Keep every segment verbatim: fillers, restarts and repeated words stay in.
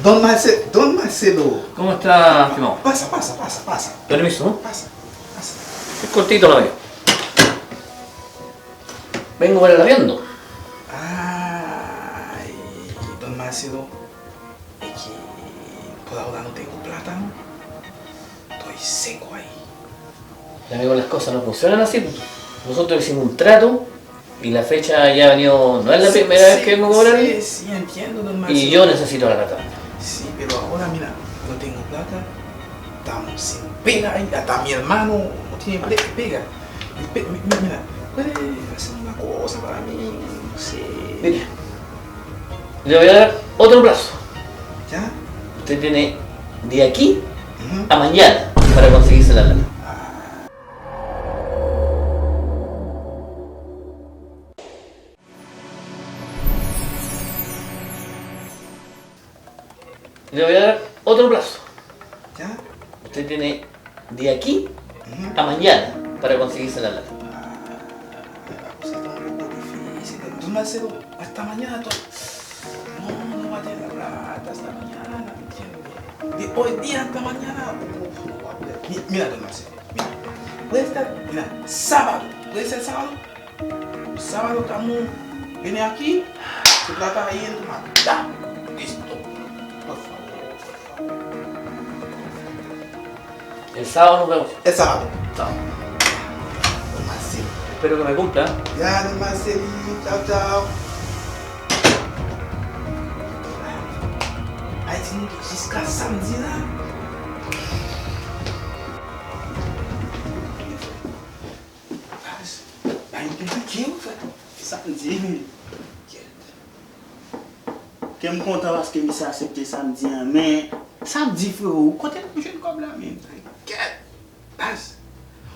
Don Marcelo, Don Marcelo. ¿Cómo está, Simón? Pasa, pasa, pasa, pasa. Permiso, ¿no? Pasa, pasa. Estoy cortito, la verdad. Vengo por el arriendo. Ay, Don Marcelo, es que por ahora no tengo plata, ¿no? Estoy seco ahí. Amigo, las cosas no funcionan así. Nosotros hicimos un trato y la fecha ya ha venido, no es la primera vez que me cobran. Sí, sí, entiendo, don Marcelo. Y yo necesito la plata. Sí, pero ahora, mira, no tengo plata. Estamos sin pega, y hasta mi hermano no tiene ple- pega. Mi pe- mi- mi- mira, puede hacer una cosa para mí, no sé. Mire, le voy a dar otro plazo. ¿Ya? Usted tiene de aquí a mañana para conseguirse la plata. Le voy a dar otro plazo. ¿Ya? Usted tiene de aquí a mañana para conseguirse la plata. Ah, la cosa está un poco difícil. Don Marcelo, hasta mañana. No, no va a tener la plata hasta mañana, ¿entiendes? De hoy día hasta mañana. Uf, no va a poder. Mi- mira, don Marcelo, mira. Puede estar, mira, sábado. Puede ser sábado. Sábado estamos, viene aquí, se trata ahí en tu mata. Ya, listo. Por favor, por favor. El sábado nos vemos. El sábado. Chao. Don Marcelo. Espero que me cumpla, ¿eh? Ya, don Marcelo. Chao, chao. Ay, di nou jiska samdi la. Baz, bagay yo konplike wi frè. Samdi, men. Kè m kontan paske misye aksepte samdi an, men samdi, frero, kote n ap jwenn kòb la menm? Kèt! Baz,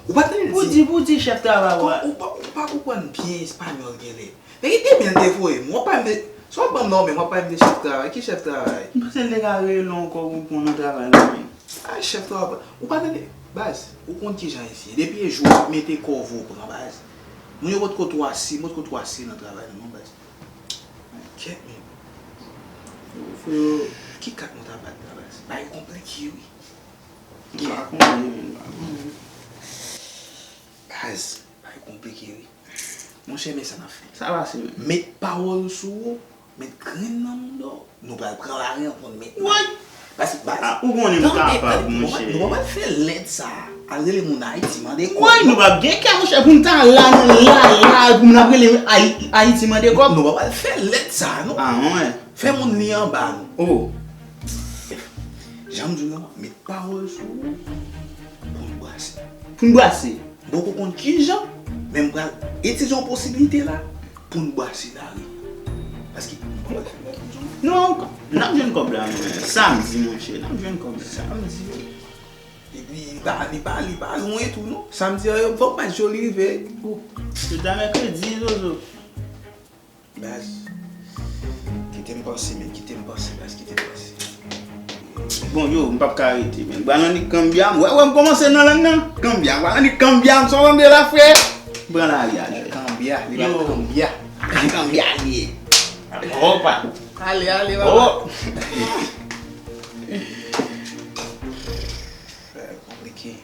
ou pa tande l di. Pou di, pou di chèf travay ou a. Ou pa, ou pa konprann byen espanyòl genlè. Men ki demen l te voye m? W ap pale m de, si w ap ban m non, men w ap pale m de chèf travay. Ki chèf travay? M panse l te ka rele w ankò pou, pou nan travay la menm. Ay, chèf travay. Ou pa tande? Baz, ou konn kijan isi ye. Depi e jou w ap mete kòve w pran, baz. Moun yo potko twò ase, potko twò ase nan travay la non, baz. Kèt, men. Yo, frero, ki kat nou ta bat la, baz? Bagay konplike wi. M pa konnen, men, m pa konnen. Baz, bagay konplike wi. Monchè, men sa n ap fè. Sa pase menm. Met pawòl ou sou ou, met grenn nan mouda w. Nou pral pran lari an pou n met. Woy! Paske, baz, ah, ou konnen m kapab, monchè. Nou pa pral fè lèd sa a al rele moun Ayiti mande kòb. Woy, nou p ap gen kè, monchè, pou n ta la, nan la, la, pou moun ap rele Ayi- Ayiti mande kòb. Nou pa pral fè lèd sa a, non. Ah, wen. Fè moun li anba nou. Oh. Jan m di w lan, met pawòl sou ou pou n brase. Pou n brase. M poko konn kijan, men m pral etidye yon posiblite la pou n brase lari. Paske, non, n ap jwenn kòb la, men samdi, monchè, n ap jwenn kòb la. Samdi. Epi, li pa, li pa, li pa lwen tou, non. Samdi an, fòk match yo rive. Se ta mèkredi, Zozo. Baz, kite m panse, men, kite m panse, baz, kite m panse. Bon, yo, m p ap ka rete, men. Bal annik kanbya m. Wè, wè, m kòmanse nan lang nan. Kanbya, bal annik kanbya m. Sa w tande la, frè? Pran lari a, jwè. Kanbya, li pral kanbya. Kanbya li ye. Opa. Ale, ale, papa. Oh. Frè, konplike.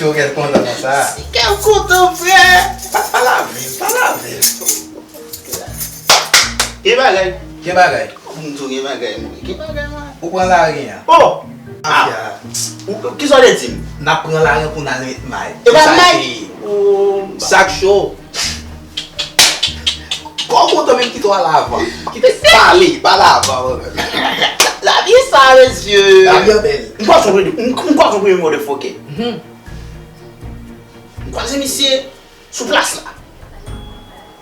Yo gen kontan nan sa. Si kè w kontan, frè. Pa, pa lave, pa lave. Gen bagay. Gen bagay. Kòm m di w gen bagay, mwen. Gen bagay, mwen. Ou pran lari an. Oh! Ah! Ou, kisa w te di m? N ap pran lari an pou n al met may. E pa may. Oh, sa k cho. Kò w kontan menm kite w al avan. Kite pale, pale avan, mwen menm. Lavi sa, mesye. Lavi an bèl. M kwè se yon premye, m, m kwè se yon premye motherfucker. Mhm. M kwaze misye sou plas la.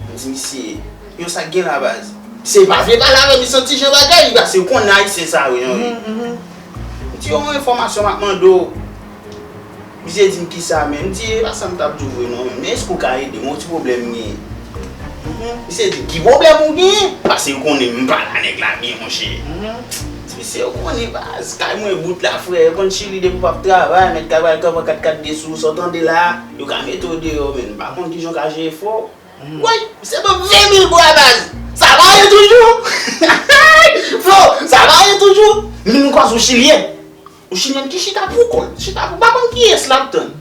M di misye, yo sa k gen la baz. Se pa vle pale avè m, li santi jan bagay, li pase, ou konnen ayisyen sa yo, yon. Mhm, mhm. M di, yon enfòmasyon m ap mande w. Misye di m kisa, men. M di, e pa sa m t ap di w vre non, men èske w ka ede m? Yon ti pwoblèm m genyen. Mhm. Misye di, ki pwoblèm ou genyen? Pase ou konnen m pa la nèg la byen, monchè. Mhm. Di misye, ou konnen baz, kay mwen bout la, frè. Ou konn Chili depi w p ap travay, mèt kay pral kanpe kat kat de sou, sa w tande la, yo ka mete w deyò, men m pa konn kijan w ka jere frè w. Mhm. Woy, misye ban m ven mil bwa baz. Sa va ye toujou? Flo, sa va ye toujou? Li menm kwaze yon chilyen. Yon chilyen ki chita pou kò l. Chita pou, pa konn kiyès l ap tann.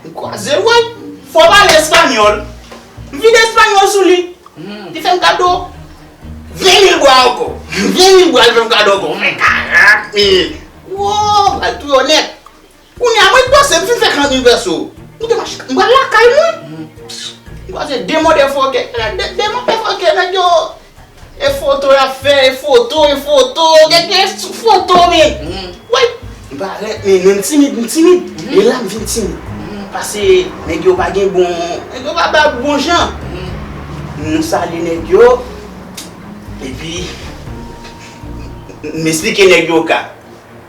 M kwaze l, woy. Fò pale espanyòl. M vide espanyòl sou li. Mhm. Li fè m kado ven mil bwa ankò. Ven mil bwa li fè m kado ankò. Mwen fè karant mil. Wo, pral touye w nèt. Kounye a, mwen t panse m fin fè karant mil pèso. M te mache, m pral lakay mwen. M kwaze de motherfucker. De, de motherfucker, nèg yo. E foto y ap fè, e foto, e foto. Gen, gen foto, men. Woy, m parèt, men, men m timid, m timid. E la, m vin timid. Pase, nèg yo pa gen bon, nèg yo pa ba bon jan. Nou salye nèg yo. Epi, m esplike nèg yo ka.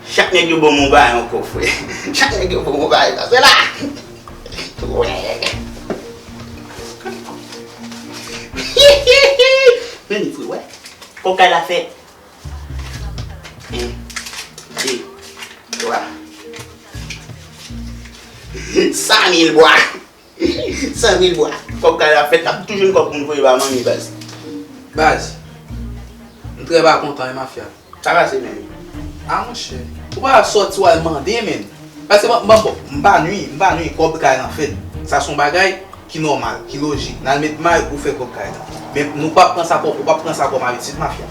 Chak nèg yo ban m yon bagay ankò, frè. Chak nèg yo ban m yon bagay. Sa se la. Men li vre, wè. Kòb kay la fèt. En, de, twa. San mil bwa. San mil bwa. Kòb kay la fèt, n ap toujou jwenn kòb pou n voye ba manmi baz. Baz, m trè pa kontan, wi, mafya. Sa pase, menm? A, monchè. Ou pa sòti w al mande, menm. Paske, bon, bon, bon, m pa nwi, m pa nwi, kòb kay lan fèt. Sa se yon bagay ki nòmal, ki lojik. N al met may, ou fè kòb kay lan. Men nou p ap pran sa kòm, ou p ap pran sa kòm abitit, mafya.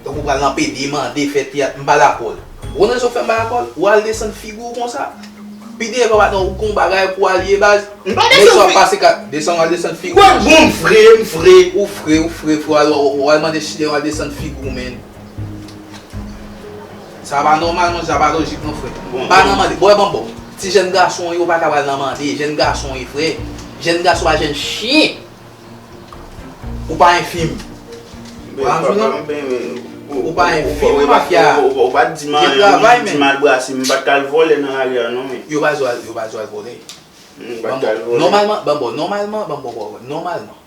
Donk, ou pral nan pede, mande, fè teyat, m pa dakò. Ou konn rezon k fè m pa dakò? Ou al desann figi w konsa. Pi devan, patnè, ou gon bagay pou w al ye, baz. M pa desann figi. Desann, w al desann figi w. Bon, bon, m fre, m fre. Ou fre, ou fre, fre, w al, w al mande chilyen, w al desann figi w, menm. Sa pa nòmal, non, sa pa lojik, non, frè. Bon, pa nan mande. Bon, bon, bon. Ti jèn gason, yo pa ka pral nan mande. Jèn gason, wi, frè. Jèn gason pa jèn chen. Ou pa enfim. Ou pa enfim, non? Ou pa enfim, mafya. Ou pa t di m anyen, ou di m al brase, m pa t ka al vòlè nan lari a, non, men. Yo pa di w al, yo pa di w al vòlè. M pa t ka al vòlè. Nòmalman, ban m bon, nòmalman, ban m bon, bon, nòmalman.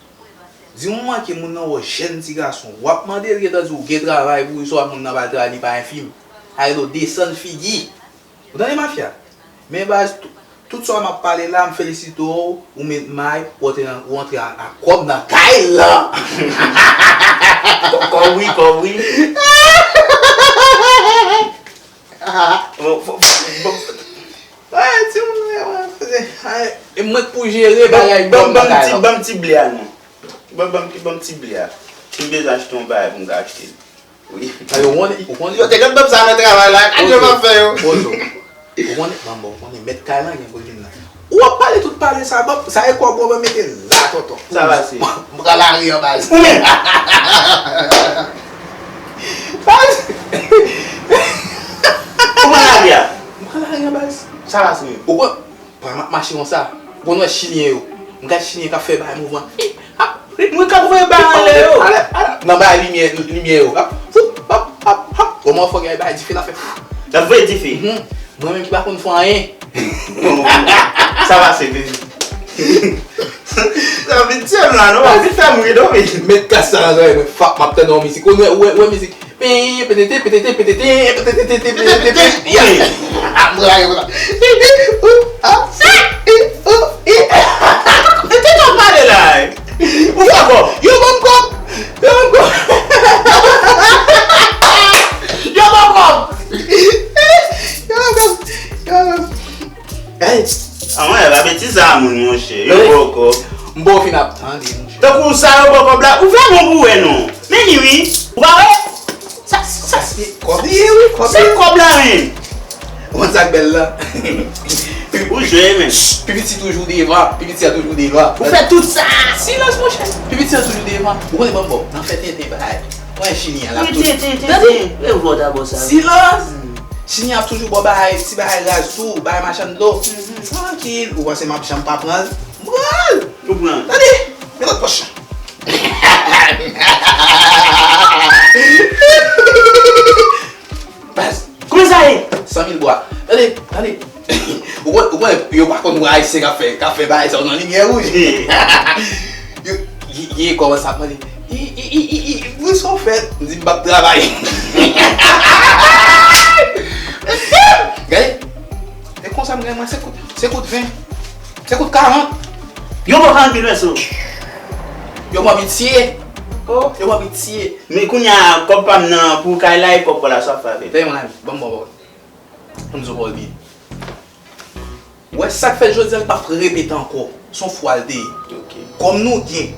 Di moman ke moun nan wè w jèn ti gason, w ap mande l gentan di w gen travay pou li, swa moun nan pa travay, li pa enfim. Sa rele w desann figi. Ou tande, mafya? Men baz, tout, tout sa m ap pale la, m felisite w, ou met may, ou antre nan, ou antre a, a kòb nan kay lan. Kò-, kòb wi, kòb wi. Bon, fò, fò, bon. Ay, timoun, ay, e mwen k pou jere bagay kòb nan kay lan. Ban m ti, ban m ti ble a non. Ban, ban m ti, ban m ti ble a. Si m bezwen achte yon bagay pou m ka achte l. Wi. Yo konnen, yo konnen. Yo te konn ban m sa nan travay la. Gad jan m ap fè yo. Pozo. Ou konnen, manbo, ou konnen, mèt kay lan gen pou l vin nan. Ou ap pale tout pale sa, ban, sa e kòb ou ban mete la, tonton. Sa pase. M pran lari an baz. Ou menm. Baz. Ou pran lari a. M pran lari an baz. Sa pase menm. Ou konn, Pran m ap mache konsa. Ou konn wè chilyen yo. M gad chilyen k ap fè bagay mouvman. Mwen k ap voye bagay anlè yo. Nan bagay limyè, limyè yo. Ap, foup, ap, ap, ap. Kòman fò gade bagay dife la fè. L ap voye dife. Mhm. Mwen menm ki pa konn fè anyen. Sa pase, men. Sa vin tye m la, non? Vin fè m ri, non, men. Met kas la nan zòrèy mwen. Fap, m ap tande yon mizik. Ou wè, ou wè, ou wè mizik. Pi, petete, petete, petete, petete, petete, petete, petete. Ya. Ah, mwen la, mwen la. Ou, ah, si, i, ou, i. Petete w pale la, eh. Ou fè kòb. Yo ban m kòb. Yo ban m kòb. Yo ban m kòb. Yo ban m kòb. Yo ban m kòb. Yo ban m kòb. Hey, Sa yo bò kòb la, ou fè bon pou wè non. Men ni wi, ou pa wè? Sa, sa, se kòb li ye wi, kòb li ye. Se kòb la menm. Ou konn sa k bèl la? Ou jwe menm. Pi piti toujou devan, pi piti a toujou devan. Ou fè tout sa. Silans monchè. Pi piti a toujou devan. Ou konnen ban m ba w, nan fè tenten bagay. Mwen chini an la tout. Tenten, tenten, tenten. E vòt a bò sa. Silans. Chini ap toujou ba w bagay, ti bagay raz tou, bagay machann dlo. Trankil, ou panse m ap janm pa pran l? M pran l. Ou pran l. Tande, men lòt pòch lan. Baz. Kòman sa ye? San mil bwa. Tande, tande. Ou konn, ou konnen, yo pa konn wè Ayisyen k ap fè, k ap fè bagay sa yo nan limyè wouj. Yo, ye, ye kòmanse ap mande, i, i, i, i, i, pou sa w fèt? M di, m p ap travay. Gade, e konsa m gen mwen, se kout, se kout ven, se kout karant. Yon bò ka anpil, mèsi. Yo ban m pitye. Oh. Yo ban m pitye. Men kounye a, kòb pa m nan pou kay la, e kòb pa w la, sa w ap fè avè l? Tande, mon ami, ban m ba w pawòl. Ann zo Paul byen. Ou wè sa k fèt jodi a, li p ap repete ankò. Se yon fwa l te ye. Ok. Kòm nou gen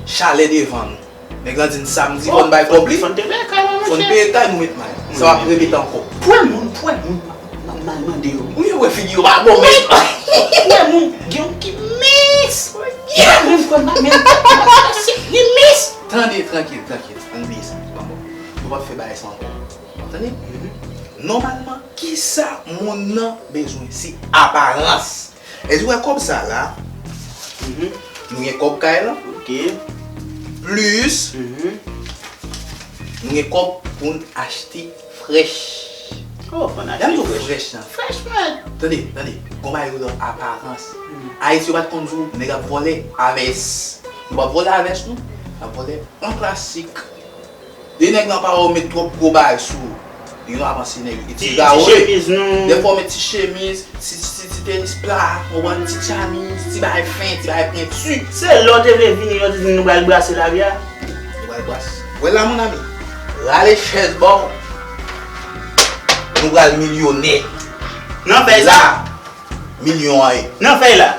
chalè devan nou. Nèg lan di n samdi fò n bay kòb li. Fò n te peye kay la, monchè. Fò n peye kay nou met may. Sa p ap repete ankò. Pwen moun, pwen moun, m ap mal mande yo. Wi, wè figi yo pa bon, men. Pwen moun, gen yon ki mins. Gen moun pwen nan men. Li mins. Tande, trankil, trankil. Ann bliye sa. Ban m ba w. Nou p ap fè bagay sa ankò. Tande? Nòmalman, kisa moun nan bezwen? Se aparans. Èske w wè kòb sa la? Nou gen kòb kay lan. Ok. Plis, nou gen kòb pou n achte frèch. Oh, fò n achte frèch. Frèch lan. Frèch, man. Tande, tande. Gon bagay yo rele aparans. Ayiti yo pa t konn di w nèg ap vòlè avès. Nou p ap vòlè avès nou. N ap vòlè an klasik. De nèg nan pa wè w met twòp gwo bagay sou ou. Yo avanse nèg yo. Ti, ti chemiz nou. Dèfwa w met ti chemiz, ti, ti, ti, ti tenis pla, w konprann, ti chemiz, ti bagay fen, ti bagay pwenti. Se lè w te vle vini, yo te di nou pral brase lari a. Nou pral brase. Wè la, mon ami. Rale chèz ba w. Nou pral milyonè. Nan fèy sa. La. Milyon an ye. Nan fèy la.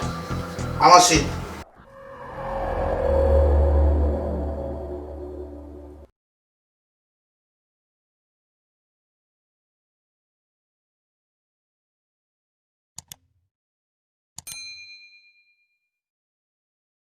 Avanse.